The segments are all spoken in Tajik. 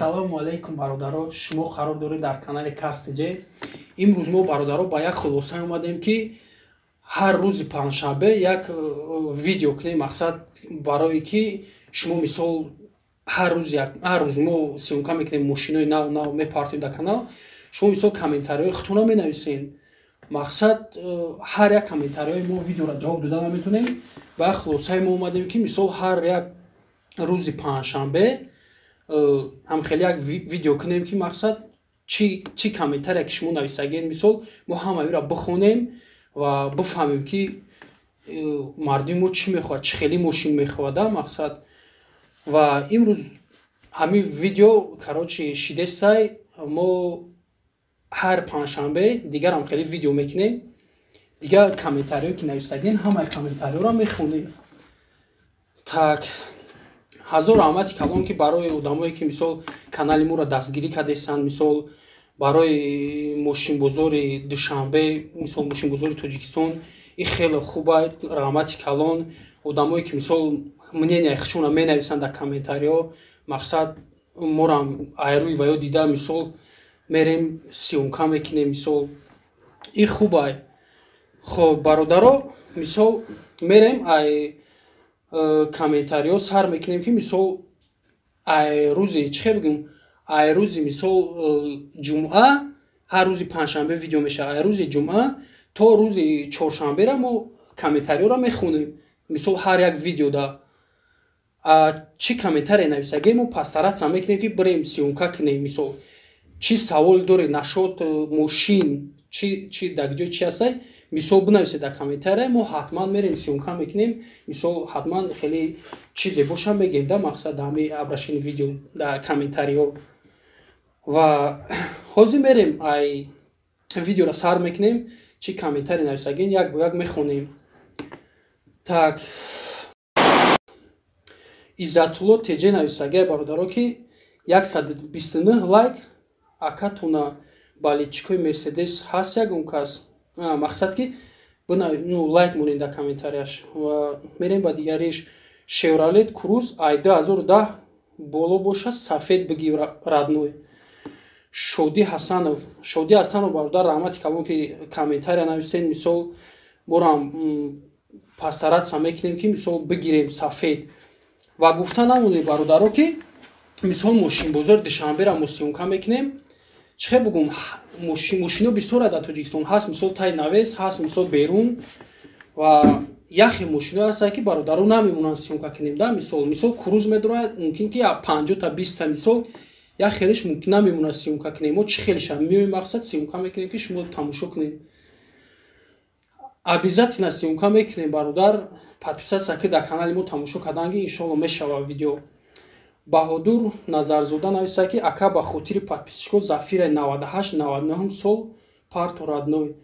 Ассалому алайкум, бародаро! Шумо қарор доред дар канали Карсҷ. Имрӯз мо, бародаро, ба як хулоса омадем, ки ҳар рӯзи панҷшанбе як видео кунем. Мақсад барое ки шумо, мисол, ҳар рӯз мо съёмка мекунем, мошинои нав нав мепартем дар канал. Шумо, мисол, комментариҳои худтонро менависед. Мақсад, ҳар як комментариҳои мо видеоро ҷавоб дода наметонем. Ба як хулосае мо омадем, ки, мисол, ҳар як рӯзи панҷшанбе ҳам хеле як видео кунем, ки мақсад, чӣ комментария ки шумо нависагед, мисол, мо ҳамаиро бихонем ва бифаҳмем, ки мардуми мо чӣ мехоҳад, чӣ хели мошин мехоҳад. Мақсад, ва имрӯз ҳамин видео, короче, шидесай. Мо ҳар панҷшанбе дигарам хеле видео мекунем. Дигар комментариҳое ки нависагед, ҳамаи комментариҳоро мехонем. Так, ҳазор раҳмати калон, ки барои одамое ки, мисол, канали моро дастгирӣ кардесанд, мисол, барои мошинбозори Душанбе, мисол, мошинбозори Тоҷикистон. Ин хеле хуба, раҳмати калон. Одамое ки, мисол, мнения худшонро менависанд дар комментариҳо, мақсад, морам айрӯи ва ё дида, мисол, мерем, съёмка мекунем. Мисол, ин хубай. Хоб, бародаро, мисол, мерем, ай комментариҳо сар мекунем, ки, мисол, ай рӯзи, чӣ хел бигӯм, ай рӯзи, мисол, ҷумъа, ҳар рӯзи панҷшанбе видео мешавад, ай рӯзи ҷумъа то рӯзи чоршанбера мо комментариҳоро мехонем. Мисол, ҳар як видеода чӣ комментария нависагем, мо постараться мекунем, ки бирем, съёмка кунем. Мисол, чӣ савол доред насчёт мошин, чи дар ҷои чи ҳастай, мисол, бинависед дар комментария, мо ҳатман мерем, съёмка мекунем. Мисол, ҳатман хеле чизе боша, мегем да. Мақсад, ҳами обращение видео дар комментариҳо. Ва ҳозир мерем, ай видеоро сар мекунем. Чӣ комментарий нависагин, як бо як мехонем. Так, Иззатулло Теҷе нависагай, бародаро, ки 129 лайк акатона болельщикои Мерседес ҳаст ягон кас. Мақсад, ки ну, лайк монед дар комментарияш. Ва мерем ба дигариш. Шевролет Круз ай 2010 боло боша, сафед бигӣ, родной. Шодӣ Ҳасанов, Шодӣ Ҳасанов, бародар, раҳмати калон, ки комментария нависен. Мисол, морам постараться мекунем, ки, мисол, бигирем сафед. Ва гуфта намонем, бародаро, ки, мисол, мошинбозори Душанбера мо съёмка мекунем. Чӣ хел бугум, мошино бисёра дар Тоҷикистон ҳаст, мисол, тай навес ҳаст, мисол, берун. Ва яхе мошино ҳастанд, ки, бародаро, намемонанд съёмка кунем да. Мисол, Круз медорад, мумкин ки 50-та, 20-та, мисол, як хелеш мумкин намемонад съёмка кунем. Мо чӣ хелеша меоем, мақсад, съёмка мекунем, ки шумо тамошо кунед. Обязательно съёмка мекунем, бародар. Подписаться ки дар канали мо, тамошо карданги, иншоалло, мешава видео. Баҳодур Назарзода нависа, ки ака, ба хотири подписчико Зафираи 98 99 сол парто, родной.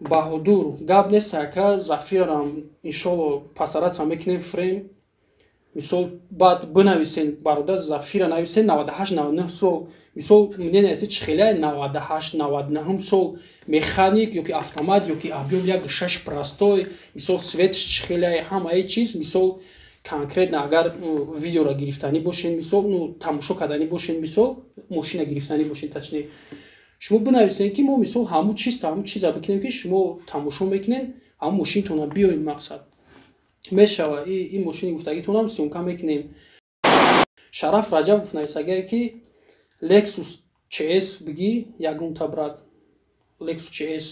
Баҳодур, гап нест, ака, Зафирарам, иншоалло, постараться мекунем, фрем. Мисол, баъд бинависен, бародар, Зафира нависен, 98 99 сол. Мисол, мнение ти чӣ хеле, 98 99 сол, механик ёки автомат, ёки объём 1,6 простой, мисол, цветш чӣ хеле, ҳамаи чиз. Мисол, конкретно агар видеоро гирифтанӣ бошен, мисол, ну, тамошо карданӣ бошен, мисол, мошина гирифтанӣ бошен, точнее, шумо бинависен, ки мо, мисол, ҳамун чиз, ҳамун чиза бикунем, ки шумо тамошо мекунен, ҳамун мошинтона биёед. Мақсад, мешава, ин мошини гуфтагитонам съёмка мекунем. Шараф Раҷабов нависагае, ки Lexus CS бигӣ ягонта, брат. Lexus CS,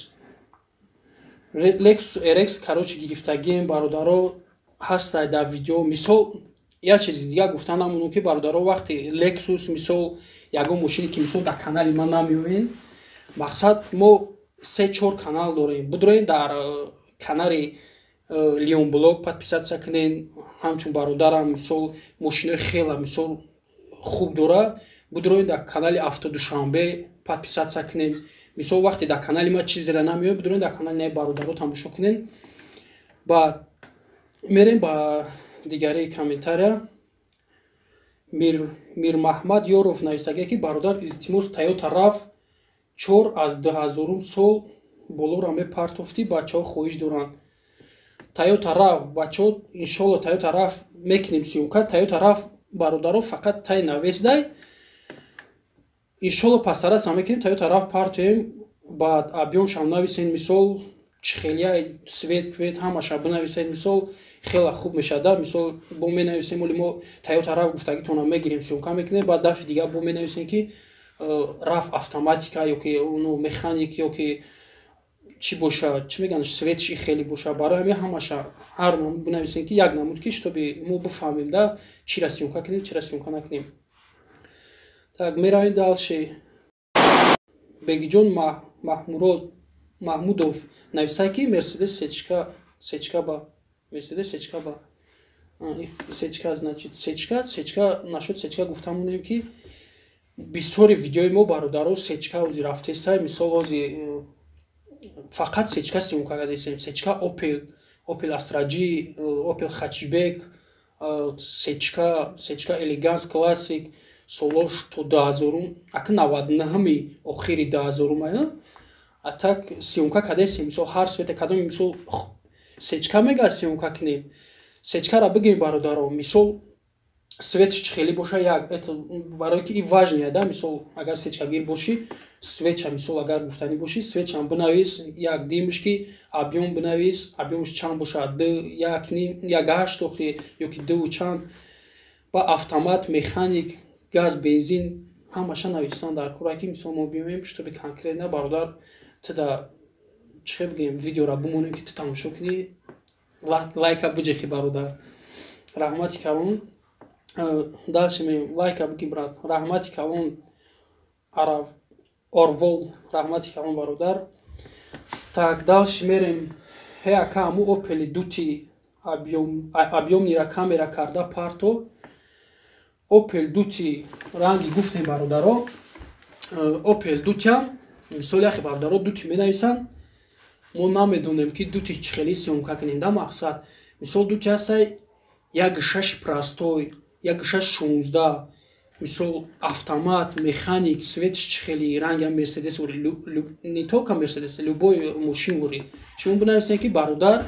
Lexus RX, короче, гирифтагием, бародаро, ҳастай дар видео. Мисол, як чизи дигар гуфта намонам, ки, бародаро, вақте Lexus, мисол, ягон мошине ки, мисол, дар канали ман намеоен, мақсад, мо се чор канал дорем. Бидроен дар канали Леон Блог, подписаться кунен. Ҳамчун бародарам, мисол, мошинои хела, мисол, хуб дора. Бидроен дар канали Автодушанбе, подписаться кунен. Мисол, вақте дар канали ман чизеро намеояд, бидроен дар канали наи бародаро, тамошо кунен. Ба мерем ба дигари комментария. Мирмаҳмад Ёров нависагае, ки бародар, илтимос, Тойота RAV 4 аз 2000-ум сол болоро мепартофтӣ, бачаҳо хоҳиш доранд. Тойота RAV, бачаҳо, иншоалло, Тойота RAV мекунем съёмка. Тойота RAV, бародаро, фақат тай навесдай. Иншолло пасараса мекунем, Тойота раф партоем, баъд объёмшам нависен, мисол чӣ хелия, цвет пвет ҳамаша бинависед, мисол хеле хуб мешада. Мисол бо менависем, оли мо Тойота раф гуфтагитона мегирем, съёмка мекунем, баъд дафъи дигар бо менависем, ки раф автоматика ёки механик ёки чӣ боша, чӣ мегӯянд, цветш и хеле боша. Барои ҳамин ҳамаша ҳар намуд бинависем, ки як намуд, ки чтобы мо бифаҳмем да, чира съёмка кунем, чира съёмка накунем. Так, меравем дальше. Бегиҷон Маҳмурод Маҳмудов нависад, ки Мерседес сечка, сечка ба Мерседес сечка ба сечка, значит сечка, сечка. Нашуд сечка гуфта монем, ки бисёри видеои мо, бародаро, сечка ҳози рафтесай. Мисол, ҳози фақат сечка съёмка кардесем: сечка, Опел, Опел Астра Джи, Опел Хэтчбек, сечка, сечка Элеганс Классик, солош то 2000-ум, ака 99-ми, охири 2000-ум. А так съёмка кардесем, мисол ҳар цвета кадом, мисол сечка мега съёмка кунем, сечкара бигем, бародаро, мисол цветш чӣ хеле боша, як это барое ки и важный да. Мисол, агар сечкагир бошӣ, цветша, мисол, агар гуфтанӣ бошӣ, цветшам бинавис, як димш ки объём бинавис, объёмш чанд бошад, д як ним, як ҳашт охи ёки дуву чанд, ба автомат, механик, газ, бензин, ҳамаша нависан дар кора, ки мисол мо биёем, чтобы конкретно, бародар, туда чӣ бигем, видеора бимонем, ки ту тамошо кунӣ, лайка биҷехи, бародар. Раҳмати калон. Дальше меем, лайка бигӣ, брат. Раҳмати калон, Арав Орвол, раҳмати калон, бародар. Так, дальше мерем. Ҳе, ака, аму Опели дути объёмнира камера карда парто. Опел дути ранги гуфтем, бародаро, Опел дутиан. Мисол, яхе бародаро дути менависанд, мо намедонем, ки дути чӣ хели съёмка кунем да. Мақсад, мисол, дути ҳастай як шаши простой, як шаш 16, мисол автомат, механик, цветш чӣ хели, ранги Мерседес, не только Мерседес, любой мошин вори. Шумо бинависем, ки бародар,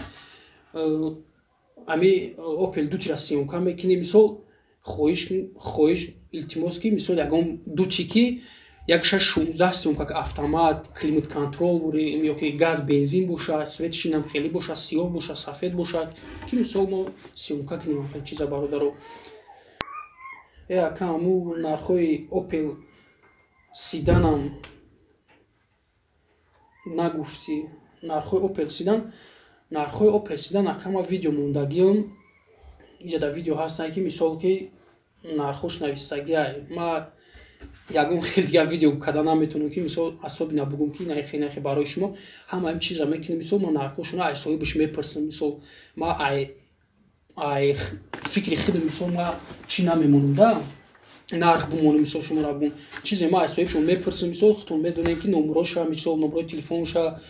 ами Опел дутира съёмка мекунем, мисол хоҳиш, илтимос, ки мисол ягон дути ки як шаш 16 съёмка, автомат, климат контроль ёки газ, бензин бошад, цветш инам хеле бошад, сиёҳ бошад, сафед бошад, ки мисол мо съёмка кунем хеле чиза, бародаро. Ака, аму нархҳои Опел седанам нагуфтӣ. Нархҳои Опел седан, нархҳои Опел седан, ака, ма видео мондагиам, иҷа дар видео ҳастанд, ки мисол ки нархош навистагиай. Ма ягон хел дигар видео карда наметавонам, ки мисол особенно бугум, ки нахе, нахе барои шумо ҳама ин чизра мекунем. Мисол, ма нархошона ай соҳибаш мепурсам. Мисол, ма ай фикри худам, мисол, ма чӣ намемонам да, нарх бумонам, мисол шуморо бугум чизе. Ма аз соҳибшон мепурсам. Мисол, худтон медонем, ки номероша, мисол номерои телефонша,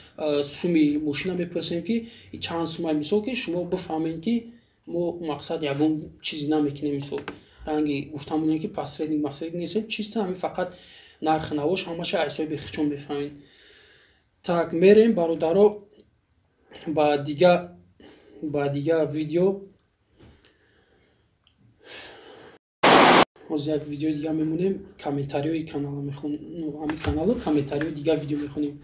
суми мошина мепурсем, ки чанд сумай, мисол, ки шумо бифаҳмед, ки мо мақсад ягон чизе намекунем. Мисол, ранги гуфта монем, ки посредник масредник нестем, чисто ҳамин фақат нархи навош ҳамаша аз ҳисоби хичон мефаҳмед. Так, мерем, бародаро, ба дига видео. Ҳозир як видеои дига мемонем, комментариҳои канала мехонем, ҳамин каналу комментариҳои дига видео мехонем.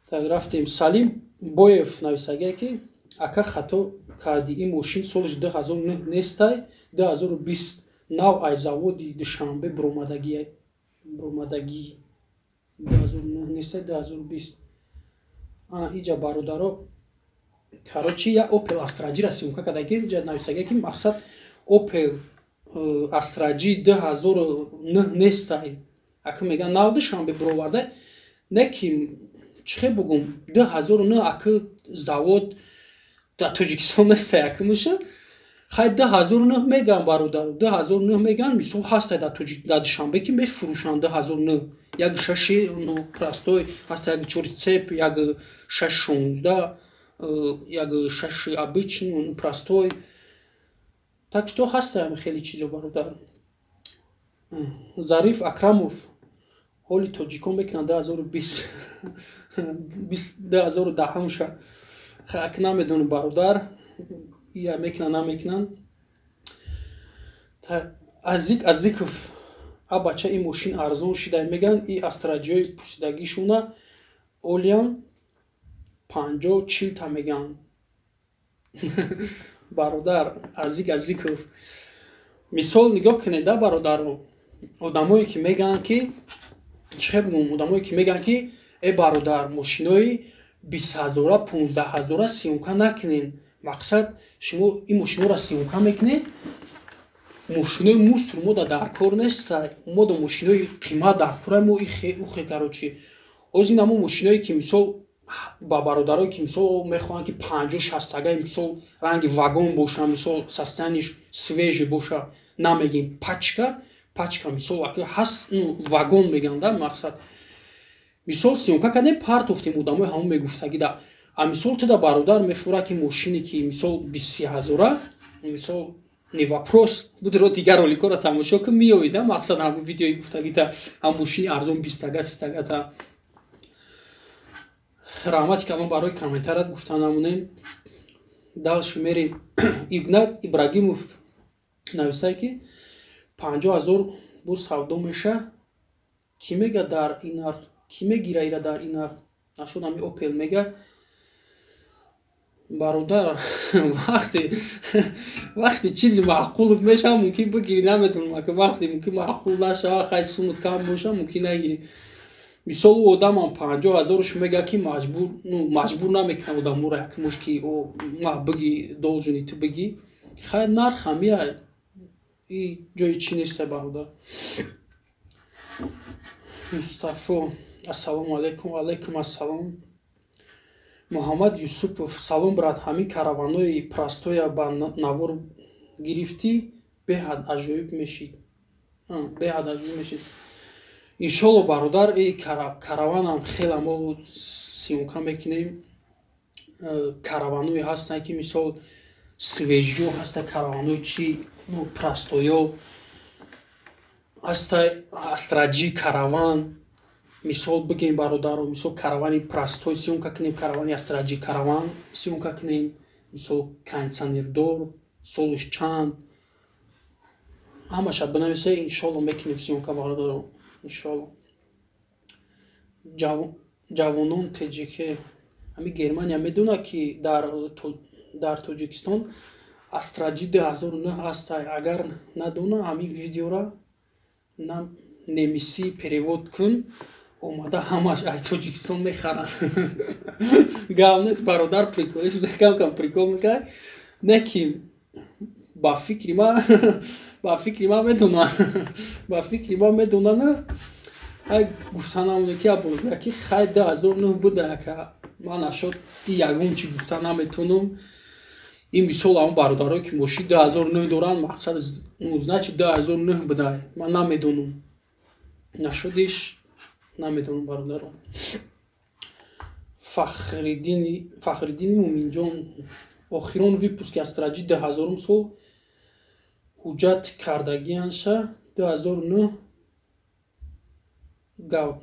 Так, рафтем. Салим Боев нависагие, ки ака, хато кардӣ, ин мошин солиш 2009 нестай, 2020, нав аз заводи Душанбе буромадагӣ, буромадагӣ, 2009 нестай, 2020. Иҷа, бародаро, короче, я Опел Астра Джира съёмка кардаги. Иҷа нависагие, ки мақсад Опел Астра Джи 2009 нестай, ака, мегӯян нав Душанбе буроварда. Не ки чӣ хел бугум, 2009, ака, завод дар Тоҷикистон нестай, ака, меша хай 2009 мегӯян, бародаро, 2009 мегӯян. Мисол, ҳастай дар Душанбе, ки мефурӯшанд 2009, як шаши простой ҳаста, як чори цеп, як шаш 16, як шаши обычный простой. Так что ҳастаям хеле чизо, бародар. Зариф Акрамов: ҳоли тоҷикон мекунанд 2020, 2010-ша. Ак намедонам, бародар, ира мекунанд, намекунанд. Азик Азиков. А бача, ин мошин арзон шида меган, и Астра Джиҳои пусидагишуна олиям 50-40 та меган. Бародар Азик Азиков, мисол, нигоҳ кунед да, бародаро, одамое ки мегӯянд ки, чӣ бигӯм, одамое ки мегӯянд ки э бародар, мошинои 20 ҳазора, 15 ҳазора съёмка накунед. Мақсад, шумо ин мошиноро съёмка мекунед, мошинои мусор мо да дар кор неста, мо да мошинои қимат дар кора. Мо ухе, короче, оз ин ҳамон мошиное ки, мисол, ба бародарое ки, мисол, мехоҳанд ки 50-60-ага, мисол, ранги вагон боша, мисол, состояние ш свежий боша, намегем пачка пачка, мисол, ҳаст вагон мегӯянд да. Мақсад, мисол, съёмка кардем, партофтем, одамои ҳамон мегуфтагида. А мисол, туда, бародар, мефурад ки мошине ки, мисол, 20-30 ҳазора, мисол, не вопрос, будро дигар роликҳоро тамошо кун, меоӣ да. Мақсад, ҳамон видеои гуфтагита, ҳам мошини арзон 20-тага, 30-тагата. Раҳмати калон барои комментарият, гуфта намонем. Дальше мерем. Игнат Ибрагимов нависае ки 50 000 боз савдо меша. Кӣ мега дар ин нарх, кӣ мегира ира дар ин нарх? Нашуд, ҳами Опел мега. Бародар, вақте чизи маъқулат мешава, мумкин бигирӣ, наметонам. Ака, вақте мумкин маъқул нашава, хай, сумат кам боша, мумкин нагирӣ. Мисол, ӯ одамам 50 ҳазоруш мега ки маҷбур, ну, маҷбур намекунам одаморо якмуш ки ма биги, должен и ту бигӣ. Хай, нарх ҳамия, и ҷои чӣ неста, бародар. Мустафо, ассалому алайкум. Алайкум ассалом. Муҳаммад Юсупов: салом, брат, ҳамин караванои простой я ба навор гирифтӣ, беҳад аҷоиб мешид, беҳад аҷоиб мешид. Иншолло, бародар, и караванам хела мо съёмка мекунем. Караваное ҳастанд ки, мисол, свежий ё ҳаста, караванои чи, ну, простой ё ҳаста, Астра Джи караван, мисол бигем, бародаро, мисол, каравани простой съёмка кунем, каравани Астра Джи караван съёмка кунем, мисол, кондитсионердор, солиш чанд, ҳамаша бинависе, иншолло, мекунем съёмка, бародаро, иншолло. Ҷавонон теҷике, ҳами Германия медонад ки дар Тоҷикистон Астра Джи 2009 ҳаста. Агар надона, ҳамин видеора на немисӣ перевод кун, омада ҳамаш аз Тоҷикистон мехаранд. Гап нест, бародар, прикол кам прикол мекард, не ки ба фикри ман медонанд, ба фикри ман медонанд. Ай, гуфта намоне ки абода ки хай, 2009 буда, ака, ман нашод и ягон чи гуфта наметонам. Ин мисол, ҳамон бародарое ки мошин 2009 доранд, мақсад, значит, 2009 буда, ман намедонам, нашудиш намедонам, бародаро. Фахриддини Муминҷон: охирон выпуск и Астра Джи 2000-ум сол ҳуҷҷат кардагианша, 2009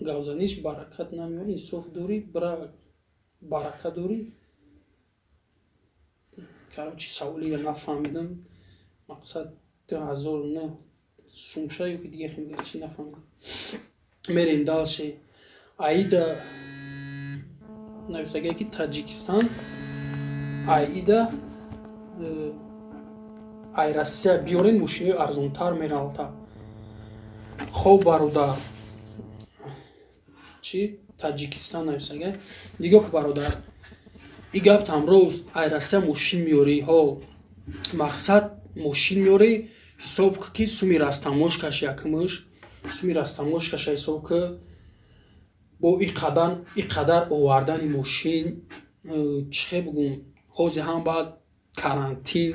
гавзаниш баракат намеояд. Инсоф дорӣ, бра, барака дорӣ. Короче, саволиро нафаҳмидам. Мақсад, 2009 сумша ё ки дига чи, нафаҳмидам. Мерем дальше. Аида нависагае ки Таҷикистан, Аида, ай Россия биёрен, мошинои арзонтар меғалта. Хоб, бародар, чи Таҷикистан нависага. Нигоҳ ки, бародар, и гаптам рост, ай Россия мошин меёрӣ, ҳо, мақсад, мошин меёрӣ, ҳисоб ки суми растаможка ш, якмуш суми растаможка ша ҳисоб ки, бо иқадар овардани мошин, чӣ хел бигӯм, ҳозир ҳам баъд карантин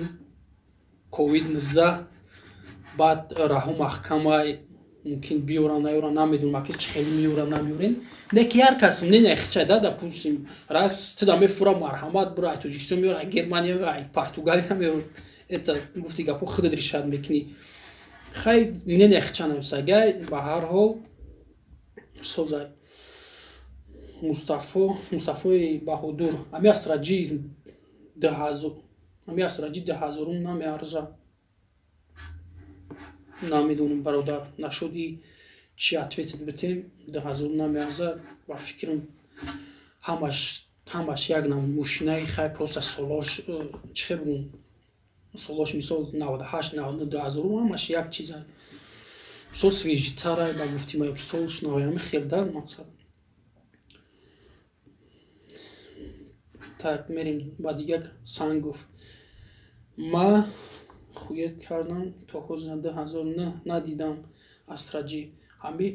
ковид-19, баъд раҳо маҳкамай, мумкин биёран, наёран, намедонам, аки чӣ хеле меёран, намеёрен. Не ки ҳар кас мнение хичай да. Допустим, раз туда мефура, марҳамат, бура, ай Тоҷикистон меёр, ай Германия меёр, ай Португалия меёр, это гуфти гапо худат решать мекунӣ. Хай, мнение хича нависагай, ба ҳар ҳол созай. Мустафо, Мустафои Баҳодур: ами Астра Джи 2000, ами Астра Джи 2000-ум намеарза. Намедонам, бародар, нашуд и чи ответить битем. 2000 намеарзад, ба фикрам, ҳамаш як намуд мошинаи. Хай, просто солош чӣ хел бигӯм, солош, мисол, 98, 99, 2000, ҳамаш як чиза. Мисол, свежий тарай, ба гуфтима, ёки солш навоями хел дар мақсад. Так, мерем ба дигар. Сангов: ма хует кардам, то ҳозир 2009 надидам Астраҷи. Ҳами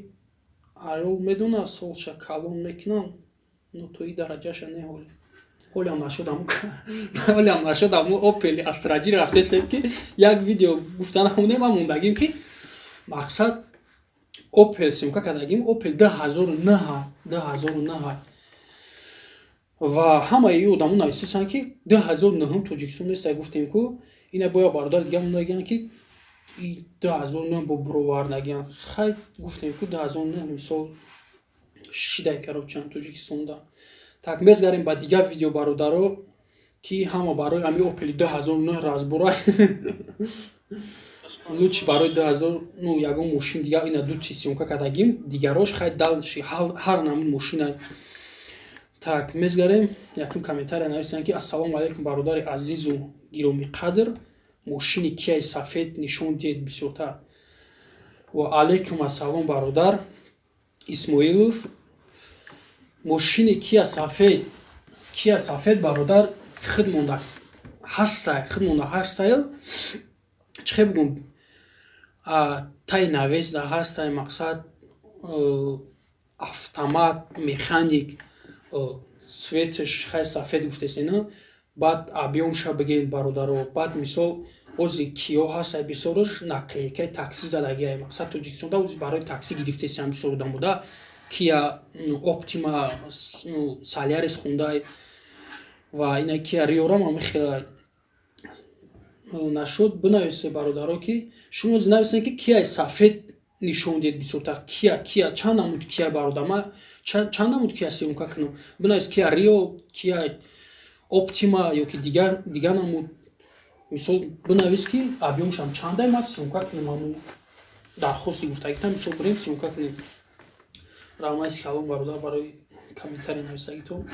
арёл медонад, солша калон мекунам, но то и дараҷаша не. Ҳоле ҳолиам нашудам, ҳолиам нашудам. Опел Астраҷи рафтесем, ки як видео гуфта намонем, ма мондагим, ки мақсад Опел съёмка кардагим. Опел 2009, 2009. Ва ҳамаи одамо нависисанд, ки 2009 Тоҷикистон неста. Гуфтем, ку ина боя бародар дигар мондагианд, ки 2009 бо буровардагианд. Хай, гуфтем, ку 2009, мисол, шидай, короче, Тоҷикистонда. Так, мезгарем ба дигар видео, бародаро, ки ҳама барои ҳами Опели 2009 разбора. Лучше барои 2000, ну, ягон мошин дигар. Ина ду чи съёмка кардагим, дигарош хай, дальше ҳар намуд мошина. Так, мезгарем. Якум комментария нависанд, ки: «Ассалому алайкум, бародари азизу гиромиқадр, мошини Кияи сафед нишон диҳед бисёртар». Ва алайкум ассалом, бародар Исмоилов. Мошини Кия сафед, Кия сафед, бародар, худ монда ҳастсай, худ монда ҳастсай. Чӣ хел бигӯм, тай навезда ҳастсай. Мақсад, автомат, механик, цвет ш хай сафед гуфтесена. Баъд объём ша бигӯед, бародаро. Баъд, мисол, ози киё ҳастай, бисёрош наклейка и такси задагиай. Мақсад, Тоҷикистонда ози барои такси гирифтесиам бисёр одам буда. Кия Оптима, Солярис, Хундай ва ина Кия Риорам ҳами хела нашуд. Бинависе, бародаро, ки шумо нависед, ки Кияи сафед нишон диҳед бисёртар. Кия, Кия, чанд намуд Кия, бародар? Ма чанд намуд Кия съёмка кунам? Бинавис: Кия Рио, Кия Оптима ёки дигар намуд. Мисол, бинавис, ки объём шам чандай, ма съёмка кунем. Ҳамун дархости гуфтагита, мисол, бирем, съёмка кунем. Раҳмати калон, бародар, барои комментарий нависагито.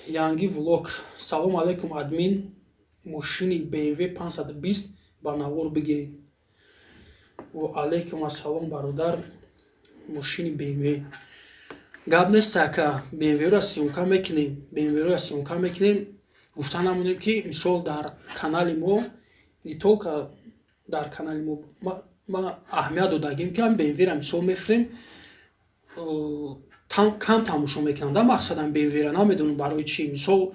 Янги Влог: «Салом алайкум, админ, мошини БМВ 520 ба навор бигиред». Ва алайкум ассалом, бародар. Мошини БМВ гап нест, ака, БМВро съёмка мекунем, БМВро съёмка мекунем. Гуфта намонем, ки, мисол, дар канали мо, не только дар канали мо, ма аҳамият додагим, ки ҳам БМВра, мисол, мефирем, кам тамошо мекунам да. Мақсадам БМВра намедонам барои чӣ. Мисол,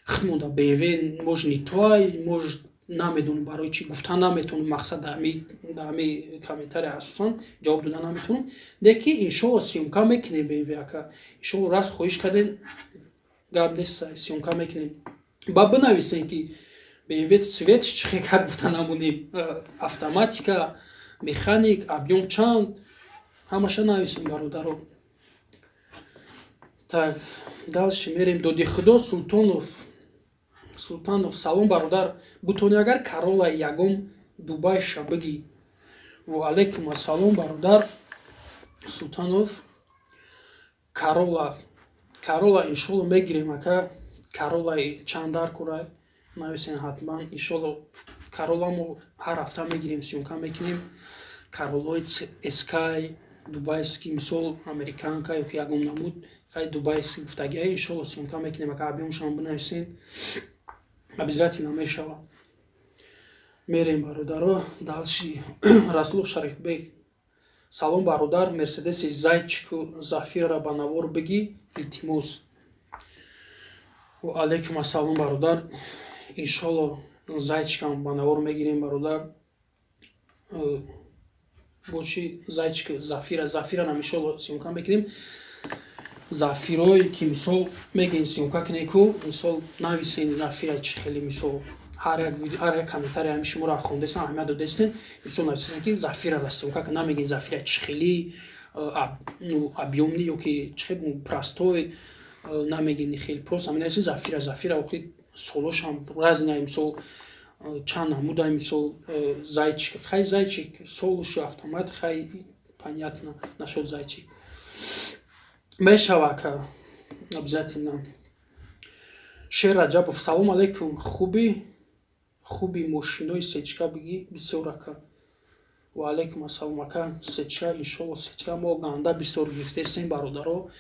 худмонда БМВ может не той, может, намедонам барои чӣ, гуфта наметавонам. Мақсад, дар ҳами комментария асосан ҷавоб дода наметавонам. Леки иншоалло съёмка мекунем БМВ, ака, иншоалло. Раст хоҳиш кардем, гап нест, съёмка мекунем. Ба бинависем, ки БМВ цвет чӣ хел, как гуфта намонем, автоматика, механик, объём чанд, ҳамаша нависем, бародаро. Так, дальше мерем. Доди Худо Султонов, Султанов: «Салом, бародар, бутони агар Каролаи ягон Дубайша бигӣ». Ва алайкум ассалом, бародар Султанов. Карола, Карола иншолло мегирем, ака. Каролаи чанд дар курай, нависен ҳатман. Иншолло, Карола мо ҳар ҳафта мегирем, съёмка мекунем. Каролои скай дубайский, мисол, американка ёки ягон намуд, хай, дубайский гуфтагиа, иншолло съёмка мекунем, ака. Объём шам бинависен, обязательно мешавад. Мерем, бародаро, дальше. Расулов Шарифбек: «Салом, бародар, Мерседеси Зайчику Зафирра ба навор бигӣ, илтимос». Ва алайкум ассалом, бародар. Иншолло, Зайчикам ба навор мегирем, бародар. Боши, Зайчик, Зафира, Зафирарам иншолло съёмка мекунем. Зафирое ки, мисол, мегӯем, съёмка кунем ку, мисол, нависен Зафира чӣ хеле. Мисол, ҳар як комментария ҳами шуморо хондестан, аҳамият додестен. Мисол, нависестен, ки Зафирара съёмка кун. Намегӯем Зафира чӣ хели, ну, объёмный ёки чӣ хел, простой, намегӯем хеле. Просто менависем Зафира, Зафира. Охи, солошам разная, мисол. Чанд намудай, мисол, зайчик, хай, зайчик солушу автомат, хай, понятно. Насчёт зайчик мешава, ака, обязательно. Шер Раҷабов: «Салом алейкум, хуби, хуби, мошинои сечка бигӣ бисёр, ака». Ва алейкум ассалом, ака. Сечка, иншолло, сечка мо ганда бисёр гирифтесем, бародаро.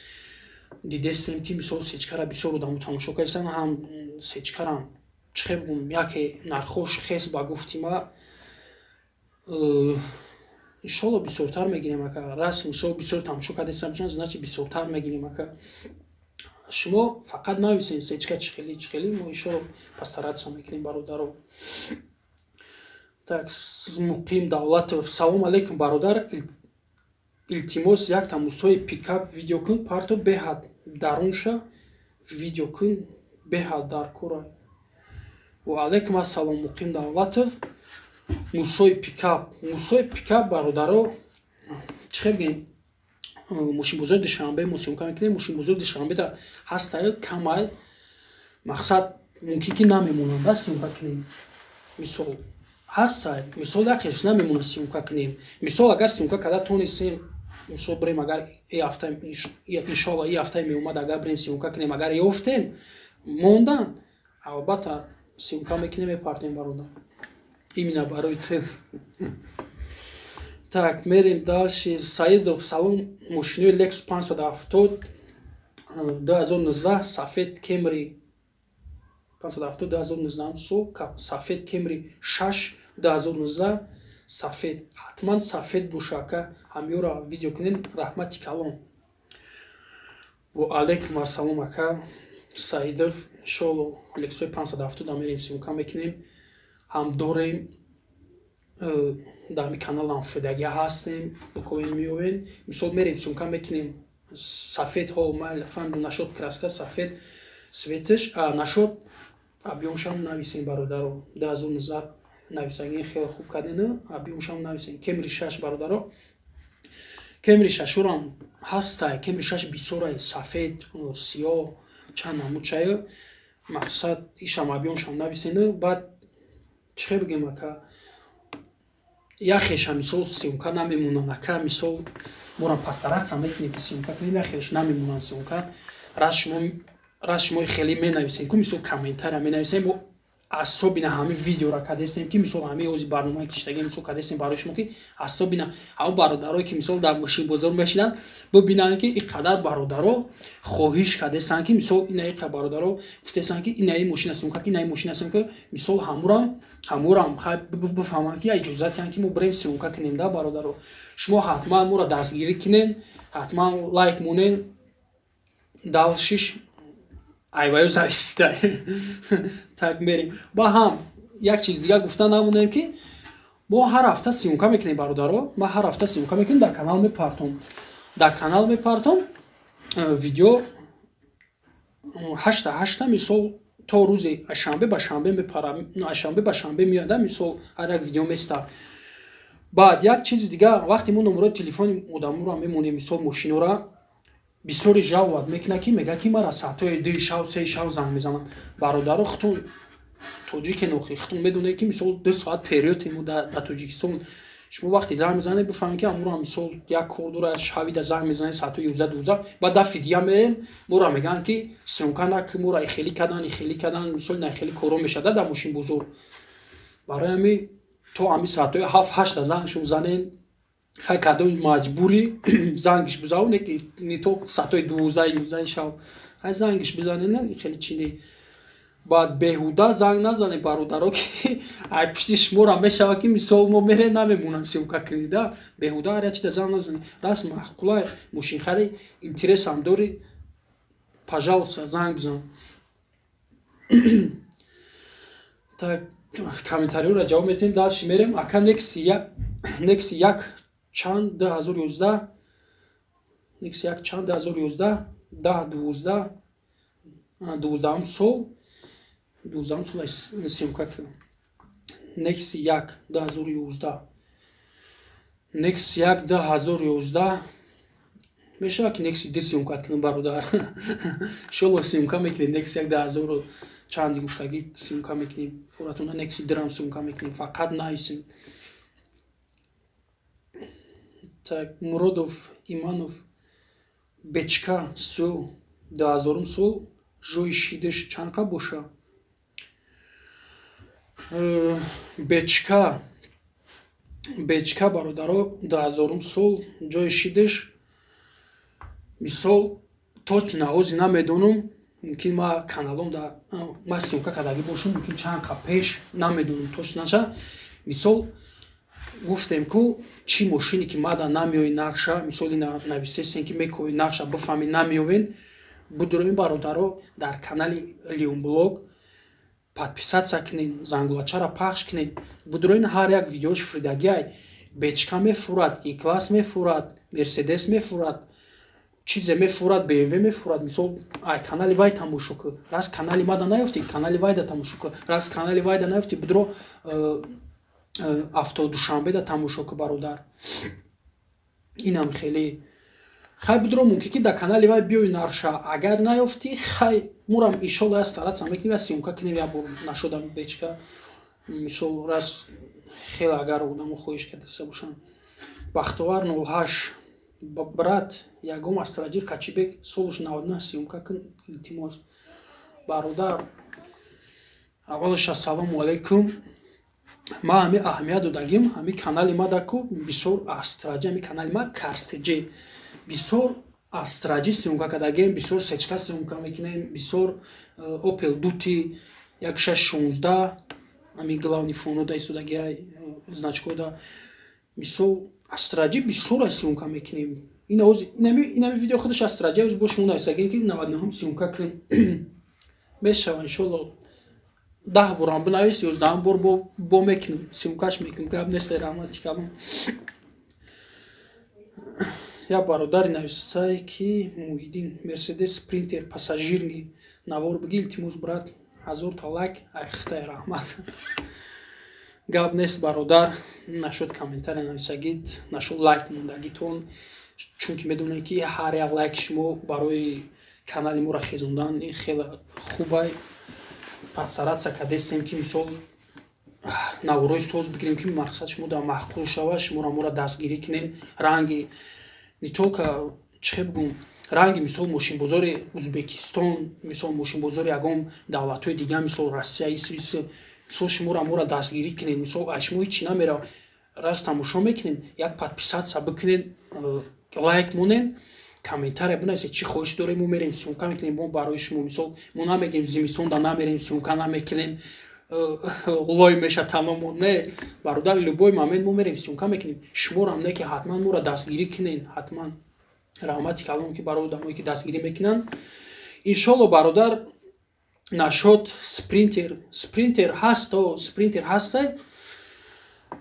Дидестем, ки мисол сечкара бисёр одамо тамошо кардастан. Ҳам сечкарам, чӣ хел бигӯм, яке нархош хес ба гуфти ма. Иншолло, бисёртар мегирем, ака. Раст, мисол, бисёр тамошо кардастам, значит, бисёртар мегирем, ака. Шумо фақат нависен, сечка чӣ хели, чӣ хели, мо иншолло постараться мекунем, бародаро. Так, Муқим Давлатов: «Салом алейкум, бародар, илтимос, якта мусои пикап видео кун, парто, беҳад дарунша видео кун, беҳад дар кора». Ва алейкум ассалом, Муқим Давлатов. Мусои пикап, мусои пикап, бародаро, чӣ хел бигем, мошинбозори Душанбе мо съёмка мекунем. Мошинбозори Душанбеда ҳастаю, камай. Мақсад, мумкин ки намемонанда съёмка кунем. Мисол, ҳастай, мисол, якеш намемона съёмка кунем. Мисол, агар съёмка карда тонистем, мисол, бирем, агар и ҳафта, иншоалло, и ҳафтаи меомад, агар бирем съёмка кунем, агар ёфтем, мондан, албатта, съёмка мекунем, мепартем, бародар, именно барои ту. Так, мерем дальше. Саидов: «Салом, мошинои Lexus 570 2019 сафед, Кемри 570 2019 сол сафед, Кемри 6 2019 сафед, ҳатман сафед боша, ака, ҳамёра видео кунен, раҳмати калон». Ва алейкум ассалом, ака Саидов. Иншолло, Лексои 570 мерем, съёмка мекунем. Ҳам дорем, дар ҳами каналам фидагия ҳастем, буковен, меовен. Мисол, мерем, съёмка мекунем. Сафедҳо фаҳмидум, насчёт краска сафед, цветаш, насчёт объёмшам нависем, бародаро. 2019 нависагин хеле хуб кардену объёмшам нависем. Кемри 6, бародаро, Кемри шашурам ҳастай. Кемри 6 бисёрай, сафед, сиёҳ, чанд намудчаю. Мақсад, ишам объёмшам нависену. Баъд, чӣ хел бигем, ака, яхеша, мисол, съёмка намемонанд, ака. Мисол, морам постараться мекунем, ки съёмка кунем, яхеш намемонанд съёмка. Раз шумо хеле менависем ку, мисол, комментария менависем. Мо особенно ҳамин видеора кардестем, ки мисол ҳамин ози барномаи киштагӣ, мисол, кардестем барои шумо, ки особенно ҳамон бародарое, ки мисол дар мошинбозор мешинанд, бибинанд, ки ин қадар бародаро хоҳиш кардестанд, ки мисол ина иқа бародаро гуфтестанд, ки инаи мошина съёмка, ки инаи мошина съёмка. Мисол, ҳамурам хай бифаҳманд, ки иҷозатиянд, ки мо бирем, съёмка кунем да. Бародаро, шумо ҳатман моро дастгирӣ кунен, ҳатман лайк монен. Дальшиш айваю зависит. Так, мерем. Ба ҳам як чиз дига гуфта намонем, ки мо ҳар ҳафта съёмка мекунем, бародаро. Ма ҳар ҳафта съёмка мекунем, дар канал мепартом, дар канал мепартом видео ҳашта ҳашта. Мисол, то рӯзи шанбе ба шанбе мепара, шанбе ба шанбе меояда. Мисол, ҳар як видео места. Баъд як чизи дига: вақте мо номерои телефони одаморо мемонем, мисол, мошинора, бисёре жаловать мекунад, ки мегӯяд, ки мара соатҳои 2 шав, 3 шав занг мезананд. Бародаро, хутун тоҷике нохи, хутун медонед, ки мисол 2 соат вперёд емо дар Тоҷикистон. Шумо вақте занг мезанед, бифаҳмед, ки амуро мисол як кор дорад, шавида занг мезанед соатҳои 11, 12. Баъд дафъи дига мерем, моро мегӯянд, ки съёмка накун, моро ихелӣ кардан, ихелӣ кардан. Мисол, на хеле коро мешада дар мошинбозор. Барои ҳамин то ҳамин соатҳои 7, 8 зангшон занен. Хай, кадоми маҷбурӣ зангиш бизавоне, ки не то соатҳои 12, 11 шав, хай, зангиш бизанена, хеле чи не. Баъд беҳуда занг назане, бародаро, ки ай пишти шуморо мешавад, ки мисол мо мерем, намемонанд съёмка кунида. Беҳуда ҳар як чида занг назане. Раст, маъқулай, мошинхари интересам дорӣ, пожалуйста, занг бизан. Так, комментариёро ҷавоб метиҳем, дальше мерем. Ака, Некси 1 чанд 2011, Некси 1 чанд 2011, 10, 12, 12-ум сол, 12-ум сол съёмка кардам. Некси 1 2011, Некси 1 2011. Мешавад, ки Некси ду съёмка кунем, бародар. Иншолло, съёмка мекунем. Некси як 2000 чанди гуфтагӣ съёмка мекунем. Фуратона Некси дурам съёмка мекунем, фақат нависем. Так, Муродов Иманов, бечка су 2000-ум сол, ҷои шидаш чанд қа боша? Бечка, бародаро, 2000-ум сол, ҷои шидаш, мисол, точно ози намедонам. Мумкин ма каналом да ма съёмка кардагӣ бошам, мумкин чанд қа пеш, намедонам точноша. Мисол, гуфтем ку, чӣ мошине ки мада намеои нархша, мисоли нависесен, ки мекои нархша бифаҳми, намеовен, будуроин, бародаро, дар канали Леонблог подписаться кунед, зангулачаро пахш кунед, будуроин, ҳар як видеош фуридагиай. Бечка мефурад, Е-класс мефурад, Мерседес мефурад, чизе мефурад, БМВ мефурад. Мисол, ай канали вай тамошо ку. Раз канали мада наёфтӣ, канали вайда тамошо ку. Раз канали вайда наёфтӣ, будуро авто Душанбеда тамошо ку, бародар. Инам хеле хай, будуро, мумкин ки дар канали вай биёи нарша. Агар наёфтӣ, хай, мурам иншолло я стараться мекунем, я съёмка кунем. Як бор нашудам бечка, мисол, раз хеле агар одамо хоҳиш кардаста бошанд. Бахтовар 08, брат, ягом Астраҷи Қачибек солш 99 съёмка кун, илтимос. Бародар, аввалаш ассалому алайкум. Ма ҳами аҳамият додагим, ҳами канали ма даку бисёр Астраҷи, ҳами канали ма Карстеҷи, бисёр Астраҷи съёмка кардагем, бисёр сечка съёмка мекунем, бисёр Опел Дути як шаш 16, ҳами главный фонода истодагия, значкода. Мисол, Астраҷи бисёр съёмка мекунем. Инами видео худаш Астраҷи бо шумо нависагем, ки 99-ум съёмка кун. Мешава, иншолло. 10 борам бинавис, 11-ум бор бо мекунем, съёмкаш мекунем, гап нест. Раҳмати калон. Як бародари нависае, ки Муҳиддин, Мерседес Спринтер пассажирный навор биги, илтимос, брат, 1000 та лайк айхтай, раҳмат. Гап нест, бародар. Нашуд комментария нависагид, нашуд лайк мондагитон, чунки медонем, ки ҳар як лайки шумо барои канали моро хезондан хеле хубай. Постараться кардестем, ки мисол наворои соз бигирем, ки мақсад шумо дар маъқул шавад, шуморо моро дастгирӣ кунед. Ранги не только, чӣ бигӯм, ранги мисол мошинбозори Узбекистон, мисол мошинбозори ягон давлатҳои дигар, мисол Россия, ис, мисол, шуморо моро дастгирӣ кунед. Мисол, ай шумо ҳечи намера, раз тамошо мекунед, як подписаться бикунед, лайк монед, комментария бинависед, чӣ хоҳиш дорем, мо мерем, съёмка мекунем мо барои шумо. Мисол, мо намегем, зимистонда намерем, съёмка намекунем, лой меша тамомо. Не, бародар, любой момент мо мерем, съёмка мекунем. Шуморам не, ки ҳатман моро дастгирӣ кунед, ҳатман. Раҳмати калон, ки барои одамое ки дастгирӣ мекунанд. Иншолло, бародар, нашод Спринтер. Спринтер ҳаст, Спринтер ҳастай.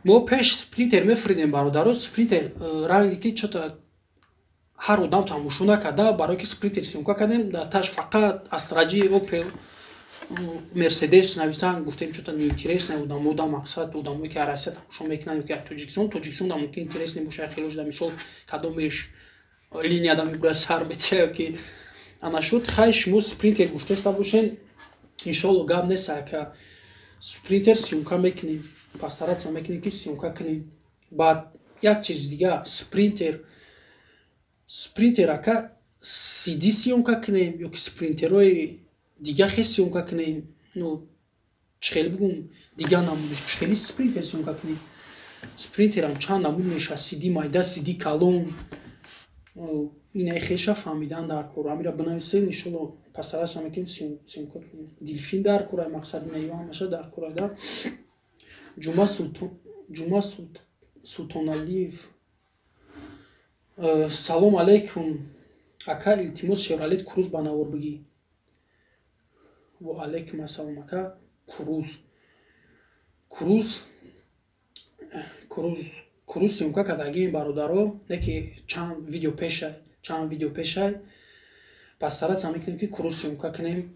Мо пеш Спринтер мефуридем, бародаро. Спринтер ранге ки чота ҳар одам тамошо накарда, барое ки Спринтер съёмка кардем, дар таш фақат Астраҷи, Опел, Мерседес нависан, гуфтем, чота неинтересно одамо да. Мақсад, одамое ки Россия тамошо мекунанд ё ки Тоҷикистон, Тоҷикистон да мумкин интересно боша хело шуда. Мисол, кадомеш линияда мебурад, сар метия ки ана шуд. Хай, шумо Спринтер гуфтеста бошен, иншолло, гап нест, ака, Спринтер съёмка мекунем, постараться мекунем, ки съёмка кунем. Баъд як чизи дига, Спринтер, Спринтер, ака, сиди съёмка кунем ё ки Спринтерҳои дига хел съёмка кунем? Ну, чӣ хеле бигӯм, дига намудаш, чӣ хели Спринтер съёмка кунем? Спринтерам чанд намуд мешавад: сиди майда, сиди калон. Инаи хеша фаҳмидан дар кор. Амира бинависем, иншолло, постараться мекунем, съёмка кунем. Дельфин дар кора, мақсад инаё ҳамаша дар кора да. Ҷума Султоналиев, салом алейкум, ака, илтимос, Шевролет Круз ба навор бигӣ. Ва алейкум ассалом, ака. Круз, Круз, Круз, Круз съёмка кардагием, бародаро, не ки чанд видео пешай, чанд видео пешай. Постараться мекунем, ки Круз съёмка кунем,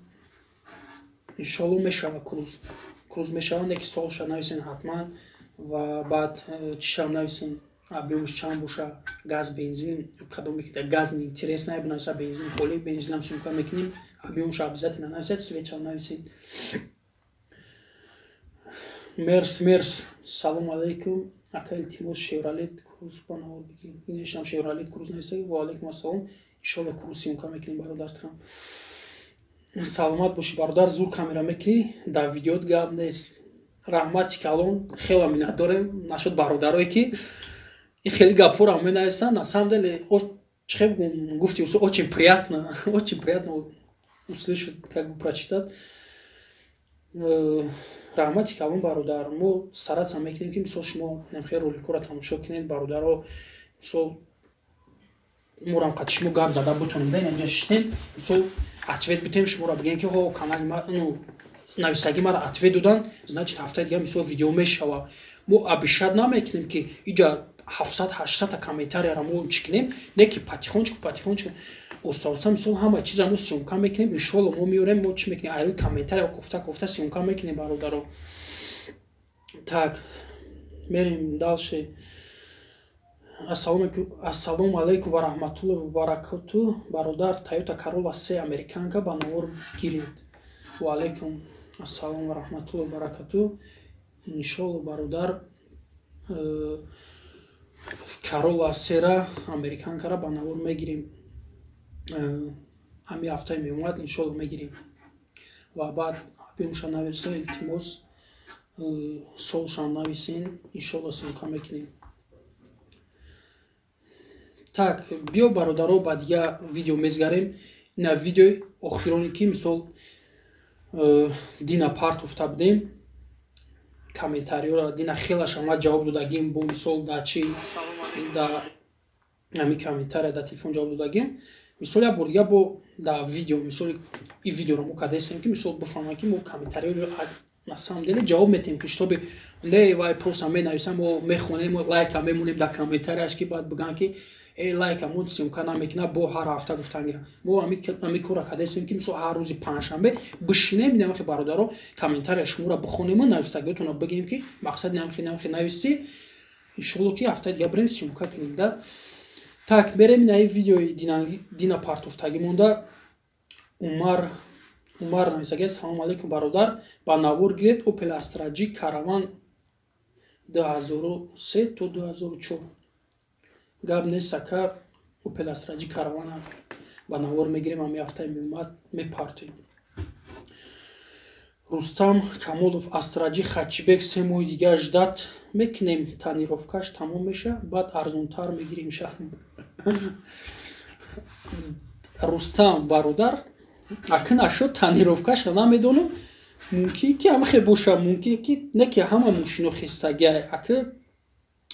иншолло, мешава. Круз, Круз мешава, не ки солша нависен ҳатман ва баъд чишам нависен. Объёмш чанд боша, газ, бензин, кадоме ки газ неинтересно, бинависа бензин холи, бензинам съёмка мекунем. Объёмша обязательно нависед, цветша нависед. Мерс, мерс, салом алейкум, ака, илтимос, Шевролет Круз ба навор бигир. Инешам Шевролет Круз нависа. Ва алейкум ассалом, иншолло, Круз съёмка мекунем, бародар. Трам саломат бошӣ, бародар, зур камера мекунӣ, дар видеот гап нест. Раҳмати калон, хела миннатдорем нашуд бародарое ки и хеле гапҳоро менависанд. На самом деле, чихел гуфти, очень приятно, очень приятно услышать, как бы прочитать. Раҳмати калон, бародар. Мо стараться мекунем, ки мисол шумо намхел роликҳоро тамошо кунед, бародаро, мисол морам қати шумо гап зада бутонем да, инҷа шитен, мисол ответ битем шуморо, бигем ки ҳо, канали ма, ну, нависагӣ мара ответ додан, значит, ҳафтаи дига мисол видео мешава. Мо обещать намекунем, ки иҷа 700, 800-та комментарияро мо чӣ кунем, не ки потихонечку, потихонечку, оста оста мисол ҳама чиза мо съёмка мекунем, иншолло. Мо меорем, мо чӣ мекунем, айрӯи комментария кофта кофта съёмка мекунем, бародаро. Так, мерем дальше. Ассалому алайкум ва раҳматуллоҳи ва баракоту, бародар, Тойота Королла се американка ба навор гиред. Ва алайкум ассалом ва раҳматуллоҳи ва баракату. Иншолло, бародар, Королла сера американкара ба навор мегирем. Ҳами ҳафтаи меомад, иншолло, мегирем. Ва баъд объёмша нависа, илтимос, солшам нависен, иншолло, съёмка мекунем. Так, биё, бародаро, ба дига видео мезгарем. Ина видеои охироне ки мисол дина партофта будем, комментариёро дина хелаша ма ҷавоб додагим, бо мисол да чи, да ҳами комментария да телефон ҷавоб додагим. Мисол, як бор дига бо да видео, мисол и видеоро мо кардастем, ки мисол бифаҳманд, ки мо комментариёро на самом деле ҷавоб метиҳем, ки чтобы не вай просто менависам, мо мехонем, лайка мемонем дар комментарияш, ки баъд бигӯянд, ки э, лайка мо, съёмка намекунад, бо ҳар ҳафта гуфтан гирам. Мо ҳами кора кардастем, ки мисол ҳар рӯзи панҷшанбе бишинем, инамхи, бародаро, комментария шуморо бихонему нависагиотонро бигӯем, ки мақсад инамхи, инамхи нависӣ, иншолло, ки ҳафтаи дига бирем, съёмка кунем да. Так, мерем инаи видеои дина партофтагӣ монда. Умар, Умар нависагия: «Салому алайкум, бародар, ба навор гиред Опел Астра G Караван 2003 то 2004». Гап нест, ака, Опел Астра G Каравана ба навор мегирем, ҳами ҳафтаи меомад мепартоем. Рустам Камолов: «Астра G хэтчбек 3 моҳи дига ждать мекунем, тонировкаш тамом меша, баъд арзонтар мегирем ша». Рустам бародар, аки нашуд тонировкаша, намедонам, мумкин ки ҳамахе боша, мумкин ки не, ки ҳама мошино хистагия, аки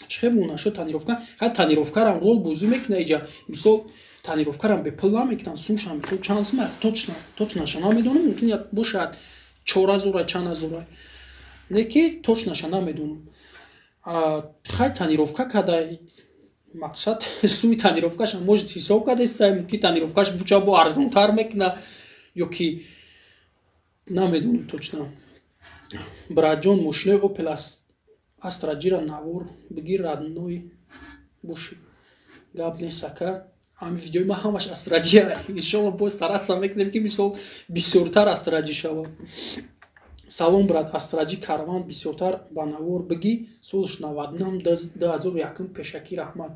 чихе нашуд тонировка. Ҳай, тонировкарам рол бозӣ мекуна иҷа. Мисол, тонировкарам бепул намекунанд, сумшам мисол чанд сума, точно точноша намедонам, мумкин бошад 4000, чанд ҳазора, не ки точноша намедонам. Хай, тонировка када, мақсад, суми тонировкаша может ҳисоб кардеста, мумкин тонировкаш буча бо арзонтар мекуна ё ки намедонам точно. «Братҷон, мошинои Опел Астра G-ра навор бигир, родной бошӣ». Гап нест, ака, ҳами видеои ма ҳамаш Астра G. Иншолло, боз стараться мекунем, ки мисол бисёртар Астра G шавад. «Салом, брат, Астра G Караван бисёртар ба навор бигӣ, солш 99, 2001, пешакӣ раҳмат».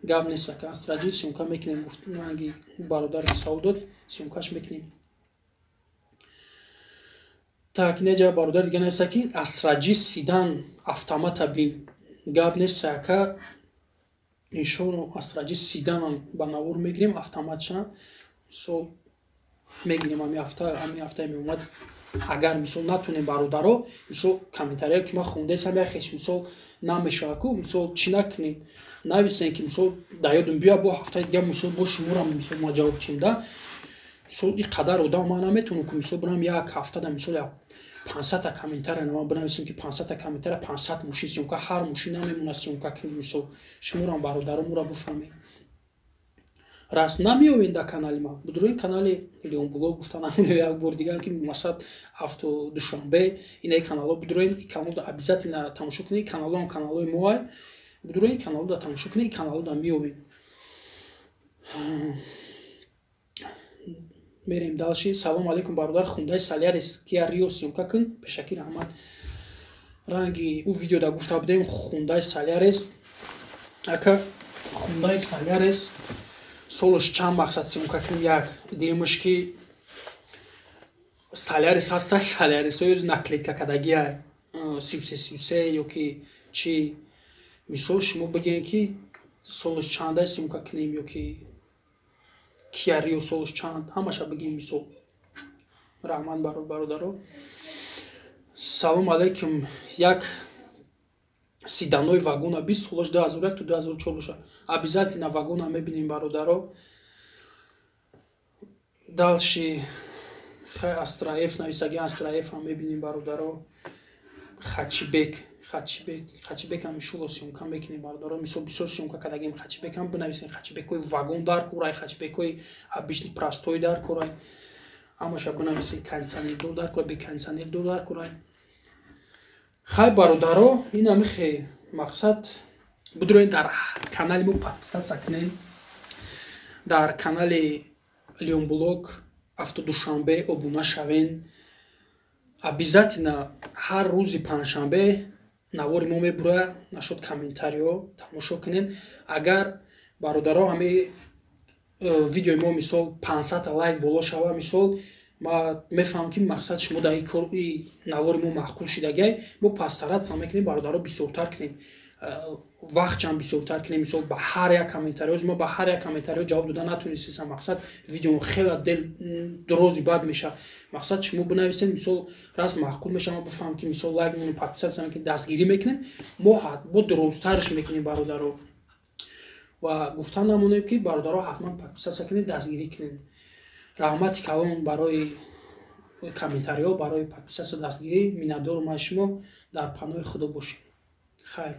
Гап нест, ака, Астра G съёмка мекунем, гуфтанги бародари савол дод, съёмкаш мекунем. Так, инеҷа бародар дига нависта, ки «Астра G седан автомата бин». Гап нест, ака, иншолло, Астра G седанам ба навор мегирем, автоматша мисол мегирем ҳами ҳафтаи меомад. Агар мисол натонем, бародаро, мисол комментария ки ман хондаистам, яхеш мисол намешавад ку, мисол чӣ накунед, нависем, ки мисол дар ёдум биёяд, бо ҳафтаи дига мисол бо шуморо мисол ма ҷавоб тиҳем да. Мисол, ин қадар одам ман наметавонам ку мисол бирам як ҳафтада мисол 500-та комментария ман бинависем, ки 500-та комментария, 500 мошин съёмка, ҳар мошин намемонад съёмка кунем. Мисол, шуморам, бародаро, моро бифаҳмед, раст намеёвед дар канали ма, будурои канали Леонблог гуфта намонем як бор дигар, ки масад авто Душанбе, инаи каналҳо будуроен, и каналро обязательно тамошо кунед. Каналҳоам каналҳои моай. Будурои каналуда тамошо кунед, каналуда меёбед. Мерем дальше. Салом алейкум, бародар, Хундай Солярис, Киа Рио съёмка кун. Пешакӣ раҳмат. Ранги ӯ видеода гуфта будем, Хундай Солярис, ака, Хундай Солярис солаш чанд, мақсад съёмка кунем? Як дуюмаш ки Солярис ҳаста, Солярисҳои наклейка кардагия, 33 33 ё ки чӣ. Мисол, шумо бигӯед, ки солаш чанда съёмка кунем, ё ки Киа Рио солаш чанд, ҳамаша бигем, мисол. Раҳмат, бародаро. Салом алейкум, як седанои вагона 20, солаш 2001 то 2004 боша. Обязательно вагона мебинем, бародаро. Дальше хай, Астра Ф нависаги, Астра Ф ҳам мебинем, бародаро. Хэтчбек, хэтчбек, хэтчбек ҳам иншолло съёмка мекунем, бародаро. Мисол, бисёр съёмка кардагем хэтчбек ҳам. Бинависем, хэтчбекҳои вагон дар курай, хэтчбекҳои обычный, простой дар курай, ҳамаша бинависем. Кондиционердор дар курай, бе кондиционердор дар курай. Хай, бародаро, ин ҳамихе мақсад. Бидуроед, дар канали мо подписаться кунем, дар канали Леонблог Автодушанбе обуна шавен. Обязательно ҳар рӯзи панҷшанбе навори мо мебурояд. Нашод комментариҳо тамошо кунед. Агар, бародаро, ҳами видеои мо, мисол, 500-та лайк боло шава, мисол, ма мефаҳмам, ки мақсад шумо дар и навори мо маъқул шидагай. Мо постараться мекунем, бародаро, бисёртар кунем, вақтчам бисёртар кунем. Мисол, ба ҳар як комментариҳо, мо ба ҳар як комментариҳо ҷавоб дода натонистесам. Мақсад, видео хела дел дрози бад мешавад. Мақсад, шумо бинависед, мисол, раст маъқул мешава, бифаҳмам, ки, мисол, лайк, подписаться мекунед, дастгирӣ мекунед, мо бо дурозтарш мекунем, бародаро. Ва гуфта намонем, ки, бародаро, ҳатман подписаться кунед, дастгирӣ кунед. Раҳмати калон барои комментариҳо, барои подписаться, дастгирӣ. Миннатдорум аз шумо. Дар паноҳи Худо бошед. Хайр.